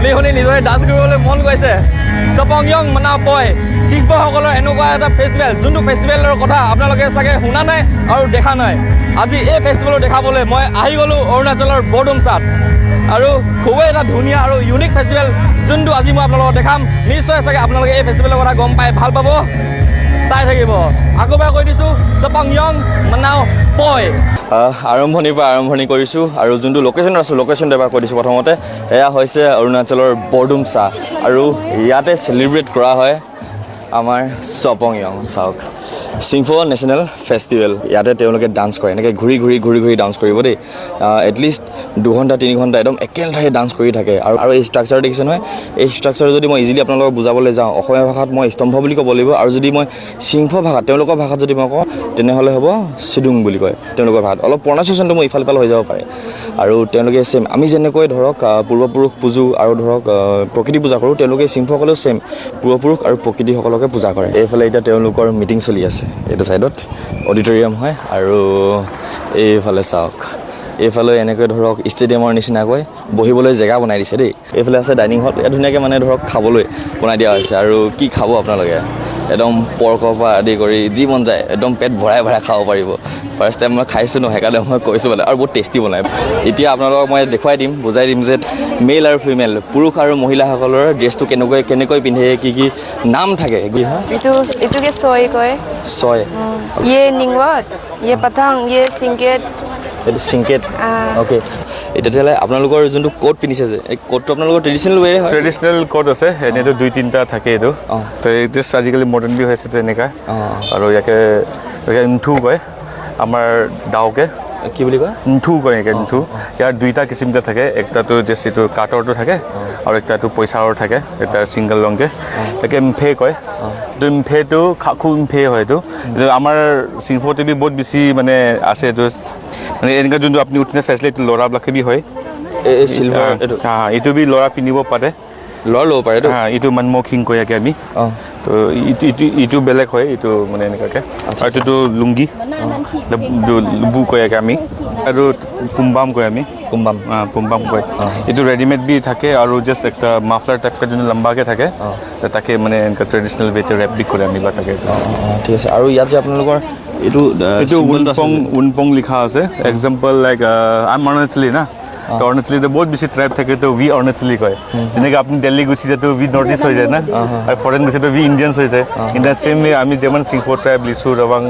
শুনি শুনি নিজৰে ডান্স কৰিবলৈ মন গৈছে। চপংয়ং মনাও পয় সিংফোসকলৰ এনেকুৱা এটা ফেষ্টিভেল, যোনটো ফেষ্টিভেলৰ কথা আপোনালোকে চাগে শুনা নাই আৰু দেখা নাই। আজি এই ফেষ্টিভেলটো দেখাবলৈ মই আহি গ'লোঁ অৰুণাচলৰ বৰডুমচাত আৰু খুবেই এটা ধুনীয়া আৰু ইউনিক ফেষ্টিভেল, যোনটো আজি মই আপোনালোকক দেখাম। নিশ্চয় চাগে আপোনালোকে এই ফেষ্টিভেলৰ কথা গম পাই ভাল পাব, চাই থাকিব। আকৌ এবাৰ কৈ দিছোঁ, চপংয়ং মনাও পয়। আৰম্ভণিৰ পৰা আৰম্ভণি কৰিছোঁ আৰু যোনটো লোকেশ্যনত আছোঁ, লোকেশ্যনটো এবাৰ কৈ দিছোঁ প্ৰথমতে। এয়া হৈছে অৰুণাচলৰ বৰডুমচা আৰু ইয়াতে চেলিব্ৰেট কৰা হয় আমাৰ চপংয়ং। চাওক, চিংফো নেশ্যনেল ফেষ্টিভেল। ইয়াতে তেওঁলোকে ডান্স কৰে, এনেকৈ ঘূৰি ঘূৰি ঘূৰি ঘূৰি ডান্স কৰিব দেই। এটলিষ্ট 2 ঘণ্টা 3 ঘণ্টা একদম একেলেঠাৰিয়ে ডান্স কৰি থাকে। আৰু এই ষ্ট্ৰাকচাৰ দেখিছে নহয়, এই ষ্ট্ৰাকচাৰ যদি মই ইজিলি আপোনালোকক বুজাবলৈ যাওঁ, অসমীয়া ভাষাত মই স্তম্ভ বুলি ক'ব লাগিব আৰু যদি মই চিংফো ভাষাত, তেওঁলোকৰ ভাষাত যদি মই কওঁ, তেনেহ'লে হ'ব চিডুং বুলি কয় তেওঁলোকৰ ভাষাত। অলপ প্ৰনাউন্সিয়েশ্যনটো মোৰ ইফাল সিফাল হৈ যাব পাৰে। আৰু তেওঁলোকে ছেইম আমি যেনেকৈ ধৰক পূৰ্বপুৰুষ পূজোঁ আৰু ধৰক প্ৰকৃতি পূজা কৰোঁ, তেওঁলোকে চিংফোসকলেও ছেইম পূৰ্বপুৰুষ আৰু প্ৰকৃতিসকলকে পূজা কৰে। এইফালে এতিয়া তেওঁলোকৰ মিটিং চলি আছে, এইটো ছাইডত অডিটৰিয়াম হয়। আৰু এইফালে চাওক, এইফালে এনেকৈ ধৰক ষ্টেডিয়ামৰ নিচিনাকৈ বহিবলৈ জেগা বনাই দিছে দেই। এইফালে আছে ডাইনিং হল। ইয়াত ধুনীয়াকৈ মানে ধৰক খাবলৈ বনাই দিয়া হৈছে। আৰু কি খাব আপোনালোকে, একদম পৰ্কৰ পৰা আদি কৰি যি মন যায় একদম পেট ভৰাই ভৰাই খাব পাৰিব। ফাৰ্ষ্ট টাইম মই খাইছোঁ ন, সেইকাৰণে মই কৈছোঁ মানে, আৰু বহুত টেষ্টি বনায়। এতিয়া আপোনালোকক মই দেখুৱাই দিম, বুজাই দিম যে মেল আৰু ফিমেল, পুৰুষ আৰু মহিলাসকলৰ ড্ৰেছটো কেনেকৈ কেনেকৈ পিন্ধে, কি কি নাম থাকে, কি হয়। এইটো এইটোকে ছয় কয়। ছয়। ইয়ে নিংৱত, ইয়ে পাথাং, ইয়ে চিংকেট। এইটো চিংকেট। অ'কে, এতিয়া তেতিয়াহ'লে আপোনালোকৰ যোনটো কোট পিন্ধিছে যে, এই কোটটো আপোনালোকৰ ট্ৰেডিশ্যনেল ৱে হয়? ট্ৰেডিশ্যনেল কোট আছে। এনেইতো দুই তিনিটা থাকে এইটো। তো এই জাষ্ট আজিকালি মডাৰ্ণ বি হৈছে তো এনেকা। আৰু ইয়াকে ইয়াকে ন্থু কয়, আমাৰ দাওকে। কি বুলি কয়? ন্থু কয় ইয়াকে, ন্থু। ইয়াৰ দুইটা কিচিমটা থাকে। একটাটো জাষ্ট এইটো কাঠৰটো থাকে আৰু একটাটো পইচাৰ থাকে, এটা ছিংগল লংকে। ইয়াকে ম্ফে কয়। তো ম্ফেটো খাখু ম্ফে হয়। এইটো আমাৰ চিংফোতে বি বহুত বেছি মানে আছে। এইটো মানে এনেকুৱা যোনটো আপুনি উঠিনে চাইছিলে, এইটো ল'ৰাবিলাকে বি হয়। এই চিলভাৰ এইটো? হা, এইটো বি ল'ৰা পিন্ধিব পাৰে। ল'ৰা ল'ব পাৰে এইটো? হা, এইটো মনমোহ কয় ইয়াকে আমি। তো ইটো বেলেগ হয়, এইটো মানে এনেকুৱাকে। আৰু এইটোতো লুংগি লুবু কয় ইয়াকে আমি আৰু পুম্বাম কয় আমি। কুম্বাম। পুম্বাম কয়। এইটো ৰেডিমেড বি থাকে আৰু জাষ্ট একটা মাফলাৰ টাইপ যোনটো লম্বাকে থাকে, তো তাকে মানে এনেকুৱা ট্ৰেডিশ্যনেল ৱেতে ৰেপ বি কৰে আমি বা তাকে। অঁ, ঠিক আছে। আৰু ইয়াত যে আপোনালোকৰ এইটো এইটো symbol টো আছে উনপং যে? উনপং লিখা আছে। এক্সাম্পল লাইক আম অৰুণাচলী না, তো অৰুণাচলীতে বহুত বেছি ট্ৰাইব থাকে, তো উই অৰুণাচলী কয়। যেনেকৈ আপুনি দিল্লী গুচি যায় তো উই নৰ্থ ইষ্ট হৈ যায় না, আৰু ফৰেন গুচি তো উই ইণ্ডিয়ানছ হৈ যায়। ইন the same ৱে আমি যিমান চিংফো ট্ৰাইব, লিচু, ৰবাং,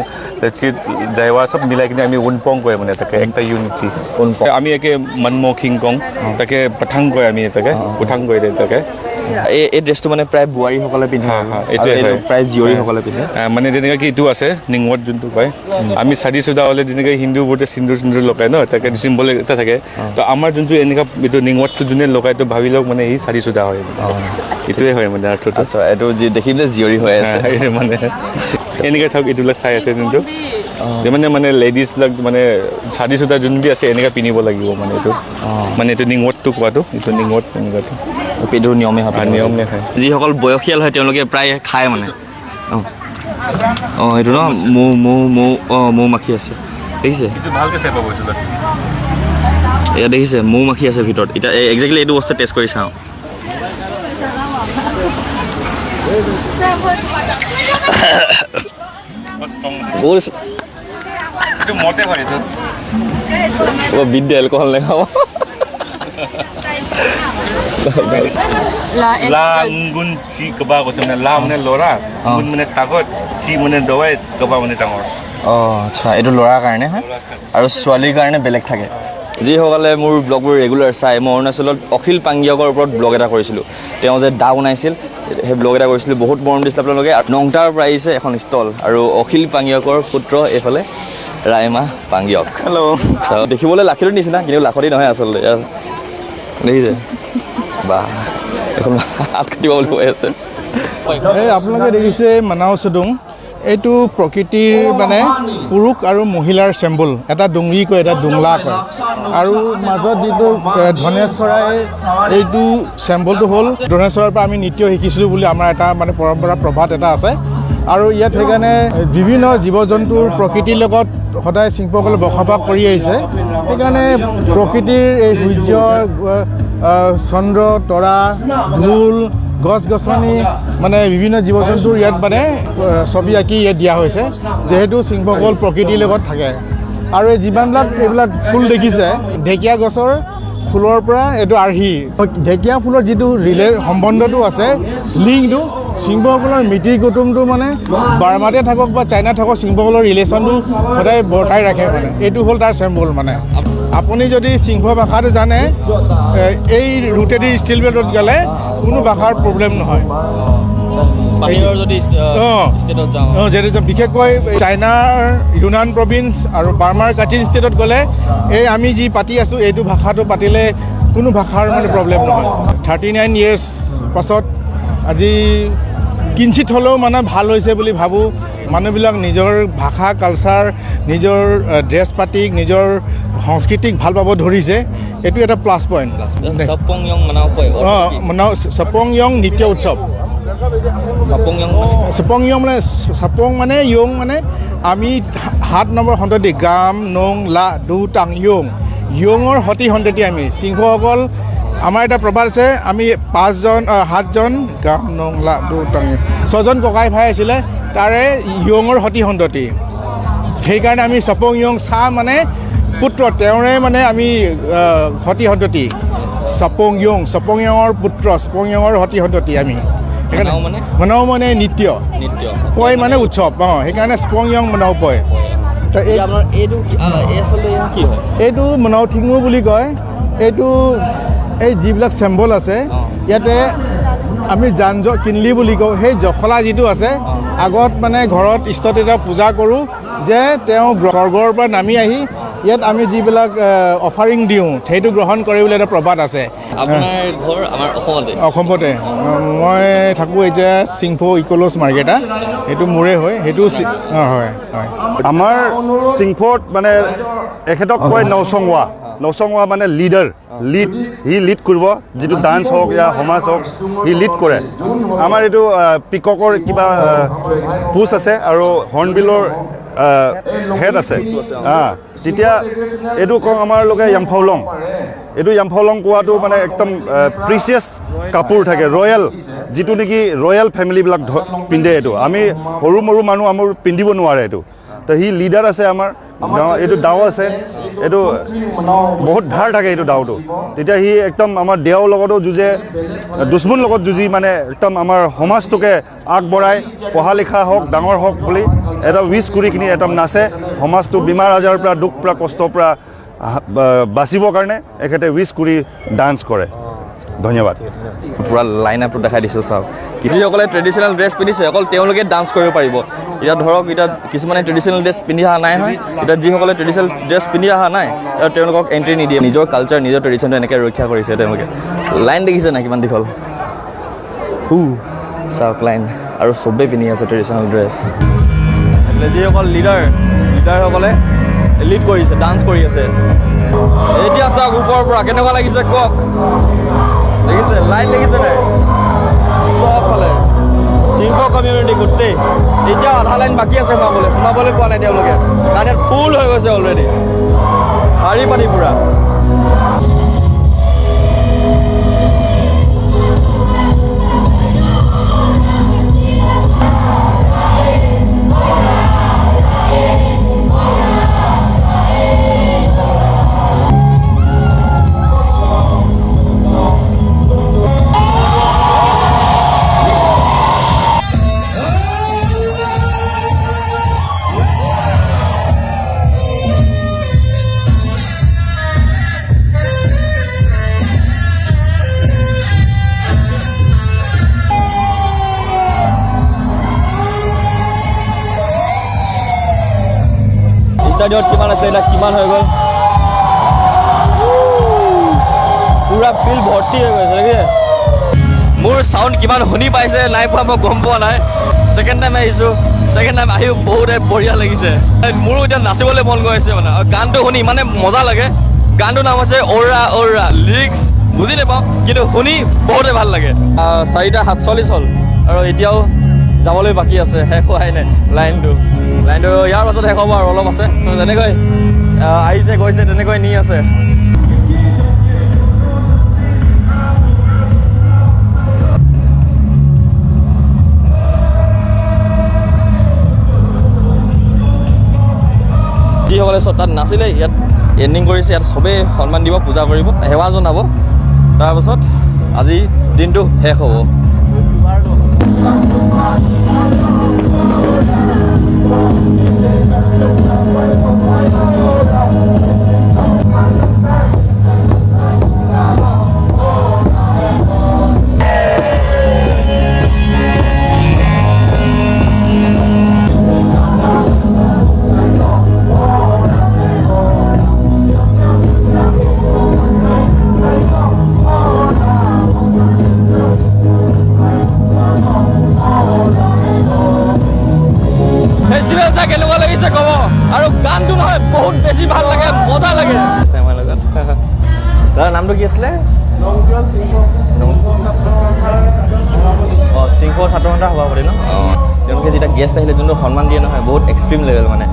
চিট, জাইৱা চব মিলাই কিনে আমি উনপং কয়, মানে তাকে একটা ইউনিটি। উনপং। আমি একে মনমোহ কং, তাকে পঠাং কয় আমি, তাকে পঠাং কয় তাকে। এই ড্ৰেছটো মানে প্ৰায় বোৱাৰীসকলে পিন্ধে? হা হা আৰু এইটোৱে এইটো হয়। প্ৰায় জীয়ৰীসকলে পিন্ধে। মানে যেনেকৈ কি এইটো আছে নিংৱত যোনটো কয় আমি, চাদি চুদা হ'লে যেনেকৈ হিন্দুবোৰতে সিন্দুৰ চিন্দুৰ লগায় ন, তাকে চিম্বল এটা থাকে। তো আমাৰ যোনটো এনেকুৱা এইটো নিংৱতটো যোনে লগায়, তো ভাবি লওক মানে সি চাদি চুদা হয়। এইটোৱে হয় মানে অৰ্থটো। আচ্ছা, এইটো যি দেখিম যে জীয়ৰী হৈ আছে। এইটো মানে এনেকৈ চাওক, এইটোবিলাক চাই আছে যোনটো মানে মানে লেডিজবিলাক মানে চাদি চুদা যোন বি আছে, এনেকৈ পিন্ধিব লাগিব। মানে এইটো মানে এইটো নিংৱতটো কোৱাটো, এইটো নিংৱত এনেকুৱাটো। এইটো নিয়মে হয়? নিয়মে হয়। যিসকল বয়সীয়াল হয়, তেওঁলোকে প্ৰায় খায় মানে। অঁ অঁ এইটো ন মৌ মৌ মৌ অঁ, মৌ মাখি আছে, দেখিছে? এইটো ভালকৈ চাই পাব এইটো। এয়া দেখিছে, মৌ মাখি আছে ভিতৰত। এতিয়া একজেক্টলি এইটো বস্তু টেষ্ট কৰি চাওঁ। বহুত এইটো মতে হয় এইটো। বিদ্যা এলকহল নাখাব। লা গুণ চি কবা কৈছে, মানে লা মানে ল'ৰা, গুণ মানে তাগত, চি মানে দৱাই, কবা মানে ডাঙৰ। অঁ, আচ্ছা, এইটো ল'ৰাৰ কাৰণে হয় আৰু ছোৱালীৰ কাৰণে বেলেগ থাকে। যিসকলে মোৰ ব্লগবোৰ ৰেগুলাৰ চাই, মই অৰুণাচলত অখিল পাংগিয়কৰ ওপৰত ব্লগ এটা কৰিছিলোঁ। তেওঁ যে দা বনাইছিল, সেই ব্লগ এটা কৰিছিলোঁ। বহুত মৰম দিছিলে আপোনালোকে। আৰু নংটাৰ পৰা আহিছে এখন ষ্টল আৰু অখিল পাংগিয়কৰ পুত্ৰ এইফালে ৰাইমা পাংগিয়ক। হেল্ল'। চাওক, দেখিবলৈ লাখুটিৰ নিচিনা কিন্তু লাখুটি নহয় আচলতে। এয়া দেখিছে বা, এখন হাত কাটিব বুলি কৈ আছে। এই আপোনালোকে দেখিছে মানাও চুডুং। এইটো প্ৰকৃতিৰ মানে পুৰুষ আৰু মহিলাৰ চেম্বল। এটা ডুংৰি কয়, এটা ডুংলা কয়। আৰু মাজত যিটো ধনেশ চৰাই, এইটো চেম্বলটো হ'ল ধনেশ চৰাইৰ পৰা আমি নৃত্য শিকিছিলোঁ বুলি আমাৰ এটা মানে পৰম্পৰা প্ৰভাত এটা আছে। আৰু ইয়াত সেইকাৰণে বিভিন্ন জীৱ জন্তুৰ প্ৰকৃতিৰ লগত সদায় চিংফৌসকলে বসবাস কৰি আহিছে। সেইকাৰণে প্ৰকৃতিৰ এই সূৰ্য, চন্দ্ৰ, তৰা, ঢোল, গছ গছনি, মানে বিভিন্ন জীৱ জন্তুৰ ইয়াত মানে ছবি আঁকি ইয়াত দিয়া হৈছে, যিহেতু চিংফৌসকল প্ৰকৃতিৰ লগত থাকে। আৰু এই যিমানবিলাক এইবিলাক ফুল দেখিছে, ঢেকীয়া গছৰ ফুলৰ পৰা এইটো আৰ্হি, ঢেকীয়া ফুলৰ যিটো সম্বন্ধটো আছে, লিংকটো, চিংফৌসকলৰ মিতিৰ কুটুমটো মানে বাৰ্মাতে থাকক বা চাইনাত থাকক, চিংফৌসকলৰ ৰিলেশ্যনটো সদায় বৰ্তাই ৰাখে। মানে এইটো হ'ল তাৰ চেম্বল। মানে আপুনি যদি চিংফৌ ভাষাটো জানে, এই ৰুটেদি ষ্টিল বেল্টত গ'লে কোনো ভাষাৰ প্ৰব্লেম নহয়। বাহিৰৰ যদি ষ্টেটত যাওঁ, যিহেতু বিশেষকৈ চাইনাৰ ইউনান প্ৰভিন্স আৰু বাৰ্মাৰ কাচিন ষ্টেটত গ'লে এই আমি যি পাতি আছোঁ এইটো ভাষাটো পাতিলে কোনো ভাষাৰ মানে প্ৰব্লেম নহয়। 39 ইয়েৰ্ছ পাছত আজি কিঞ্চিত হ'লেও মানে ভাল হৈছে বুলি ভাবোঁ। মানুহবিলাক নিজৰ ভাষা, কালচাৰ, নিজৰ ড্ৰেছ পাতিক, নিজৰ সংস্কৃতিক ভাল পাব ধৰিছে। এইটো এটা প্লাছ পইণ্ট। সপং য়ং মনাও কয়। মনাও সপং য়ং নৃত্য উৎসৱ। সপং য়ং মানে? সপং য়ং মানে সপং মানে য়ং, মানে আমি 7 নম্বৰ সন্ততি, গাম নং লা দু টাং য়ং, য়ঙৰ সতি সন্ততি আমি সিংহসকল। আমাৰ এটা প্ৰবাদ আছে, আমি 5জন, 7জন গাম নং লা দু টাং য়ং, 6জন ককাই ভাই আছিলে, তাৰে য়ঙৰ সতি সন্ততি। সেইকাৰণে আমি সপং য়ং চাহ মানে পুত্ৰ, তেওঁৰে মানে আমি সতি সন্ততি। সপং য়ং, সপং য়ঙৰ পুত্ৰ, সপং য়ঙৰ সতি সন্ততি আমি। সেইকাৰণে মনাও মানে নৃত্য, পয় মানে উৎসৱ। সেইকাৰণে সপং য়ং মনাও পয়। এইটো মনাও থিঙু বুলি কয়। এইটো এই যিবিলাক চেম্বল আছে ইয়াতে আমি জান কিনলি বুলি কওঁ। সেই জখলা যিটো আছে, আগত মানে ঘৰত ইষ্ট দেৱতাক পূজা কৰোঁ যে তেওঁ স্বৰ্গৰ পৰা নামি আহি ইয়াত আমি যিবিলাক অফাৰিং দিওঁ সেইটো গ্ৰহণ কৰে বুলি এটা প্ৰবাদ আছে। আপোনাৰ ঘৰ আমাৰ অসমতে? অসমতে মই থাকোঁ এতিয়া চিংফৌ ইক'লছ মাৰ্কেটা, সেইটো মোৰে হয়। সেইটো হয় হয়। আমাৰ চিংফৌত মানে এখেতক কয় নৌচংৱা। নৌচংৱা মানে লিডাৰ, লিড, সি লিড কৰিব, যিটো ডান্স হওক या সমাজ হওক, সি লিড কৰে। আমাৰ এইটো পিককৰ কিবা পোচ আছে আৰু হৰ্ণবিলৰ হেড আছে। তেতিয়া এইটো কওঁ আমাৰ লোকে য়ামফাউলং। এইটো য়ামফাউলং কোৱাটো মানে একদম প্ৰিচিয়াছ কাপোৰ থাকে, ৰয়েল, যিটো নেকি ৰয়েল ফেমিলিবিলাক পিন্ধে। এইটো আমি সৰু মৰু মানুহ আমাৰ পিন্ধিব নোৱাৰে এইটো। তো সি লিডাৰ আছে আমাৰ গাঁও, এইটো দাও আছে, এইটো বহুত ধাৰ থাকে এইটো দাওটো। তেতিয়া সি একদম আমাৰ দেওৰ লগতো যুঁজে, দুশ্মন লগত যুঁজি মানে একদম আমাৰ সমাজটোকে আগবঢ়াই, পঢ়া লিখা হওক ডাঙৰ হওক বুলি এটা উইচ কৰি কিনি একদম নাচে। সমাজটো বেমাৰ আজাৰৰ পৰা, দুখ পৰা, কষ্টৰ পৰা বাচিবৰ কাৰণে এখেতে উইচ কৰি ডান্স কৰে। ধন্যবাদ। পূৰা লাইন আপটো দেখাই দিছোঁ, চাওক। যিসকলে ট্ৰেডিশ্যনেল ড্ৰেছ পিন্ধিছে অকল তেওঁলোকে ডান্স কৰিব পাৰিব। এতিয়া ধৰক এতিয়া কিছুমানে ট্ৰেডিশ্যনেল ড্ৰেছ পিন্ধি অহা নাই নহয়, এতিয়া যিসকলে ট্ৰেডিশ্যনেল ড্ৰেছ পিন্ধি অহা নাই তেওঁলোকক এণ্ট্ৰি নিদিয়ে। নিজৰ কালচাৰ, নিজৰ ট্ৰেডিশ্যনটো এনেকৈ ৰক্ষা কৰিছে তেওঁলোকে। লাইন দেখিছে নাই কিমান দীঘল? চাওক লাইন, আৰু চবেই পিন্ধি আছে ট্ৰেডিশ্যনেল ড্ৰেছ। যিসকল লিডাৰসকলে লিড কৰিছে, ডান্স কৰি আছে। এতিয়া চাওক ওপৰৰ পৰা কেনেকুৱা লাগিছে কওক। দেখিছে লাইন দেখিছে নাই? চবফালে চিংফৌ কমিউনিটি গোটেই। এতিয়া আধা লাইন বাকী আছে সোমাবলৈ, সোমাবলৈ পোৱা নাই তেওঁলোকে, কাৰণ ইয়াত ফুল হৈ গৈছে অলৰেডি, শাৰী পাতি পূৰা। ষ্টাডিঅ'ত কিমান আছিলে এতিয়া কিমান হৈ গ'ল, পূৰা ফিল্ড ভৰ্তি হৈ গৈছে। দেখিছে মোৰ চাউণ্ড কিমান শুনি পাইছে নাই পোৱা মই গম পোৱা নাই। ছেকেণ্ড টাইম আহিছোঁ, ছেকেণ্ড টাইম আহিও বহুতে বঢ়িয়া লাগিছে। মোৰো এতিয়া নাচিবলৈ মন গৈ আছে মানে, আৰু গানটো শুনি ইমানে মজা লাগে। গানটোৰ নাম হৈছে অ'ৰা অ'ৰা, লিৰিক্স বুজি নাপাওঁ কিন্তু শুনি বহুতে ভাল লাগে। 4:47 হ'ল আৰু এতিয়াও যাবলৈ বাকী আছে, শেষ হোৱাই নাই। লাইনটো ইয়াৰ পাছত শেষ হ'ব আৰু অলপ আছে। তো যেনেকৈ আহিছে গৈছে তেনেকৈ নি আছে। যিসকলে চব তাত নাছিলে ইয়াত এণ্ডিং কৰিছে, ইয়াত চবেই সন্মান দিব, পূজা কৰিব, সেৱা জনাব, তাৰপাছত আজি দিনটো শেষ হ'ব। ফেষ্টিভেল চাই কেনেকুৱা লাগিছে ক'ব। আৰু গানটো নহয় বহুত বেছি ভাল লাগে, মজা লাগে। আছে আমাৰ লগত দাদা, নামটো কি আছিলে? অঁ, সিংহ ছাত্ৰ সন্থাৰ সভাপতি ন? অঁ, তেওঁলোকে যেতিয়া গেষ্ট আহিলে যোনটো সন্মান দিয়ে নহয়, বহুত এক্সট্ৰিম লেভেল মানে।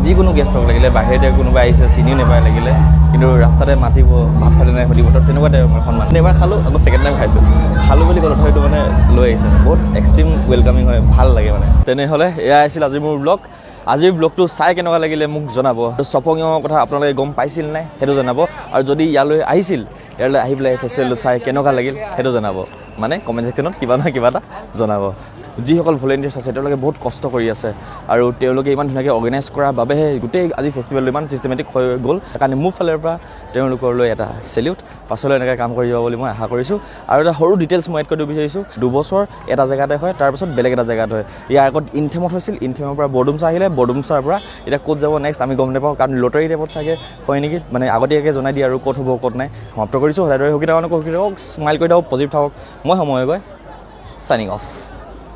যিকোনো গেষ্ট হওক লাগিলে, বাহিৰতে কোনোবা আহিছে চিনিও নাপায় লাগিলে, কিন্তু ৰাস্তাতে মাতিব, ভাত খালে নাই সুধিব, তো তেনেকুৱা টাইপৰ মানে সন্মান। এবাৰ খালোঁ, আকৌ ছেকেণ্ড টাইম খাইছোঁ, খালোঁ বুলি ক'লোঁ তথাপিতো মানে লৈ আহিছে, বহুত এক্সট্ৰিম ৱেলকামিং হয়, ভাল লাগে মানে। তেনেহ'লে এয়া আছিল আজি মোৰ ব্লগ। আজিৰ ব্লগটো চাই কেনেকুৱা লাগিলে মোক জনাব। চপঙৰ কথা আপোনালোকে গম পাইছিল নাই সেইটো জনাব, আৰু যদি ইয়ালৈ আহিছিল, ইয়ালৈ আহি পেলাই ফেষ্টিভেলটো চাই কেনেকুৱা লাগিল সেইটো জনাব, মানে কমেণ্ট ছেকশ্যনত কিবা নহয় কিবা এটা জনাব। যিসকল ভলেণ্টিয়াৰ্ছ আছে তেওঁলোকে বহুত কষ্ট কৰি আছে, আৰু তেওঁলোকে ইমান ধুনীয়াকৈ অৰ্গেনাইজ কৰাৰ বাবেহে গোটেই আজি ফেষ্টিভেলটো ইমান চিষ্টেমেটিক হৈ গ'ল। সেইকাৰণে মোৰ ফালৰ পৰা তেওঁলোকলৈ এটা চেলিউট। পাছলৈ এনেকৈ কাম কৰি যাব বুলি মই আশা কৰিছোঁ। আৰু এটা সৰু ডিটেইলছ মই এড কৰি দিব বিচাৰিছোঁ, 2 বছৰ এটা জেগাতে হয়, তাৰপিছত বেলেগ এটা জেগাত হয়। ইয়াৰ আগত ইনথেমত হৈছিল, ইনথেমৰ পৰা বৰডুমচা আহিলে, বৰডুমচাৰ পৰা এতিয়া ক'ত যাব নেক্সট আমি গম নাপাওঁ, কাৰণ লটাৰী টাইপত চাগে হয় নেকি, মানে আগতীয়াকৈ জনাই দিয়ে আৰু ক'ত হ'ব ক'ত নাই। সমাপ্ত কৰিছোঁ। সদায় দৰে সুখী থাকক, সুখী থাকক, স্মাইল কৰি থাকক, পজিটিভ থাকক। মই সময় গৈ চাইনিং অফ।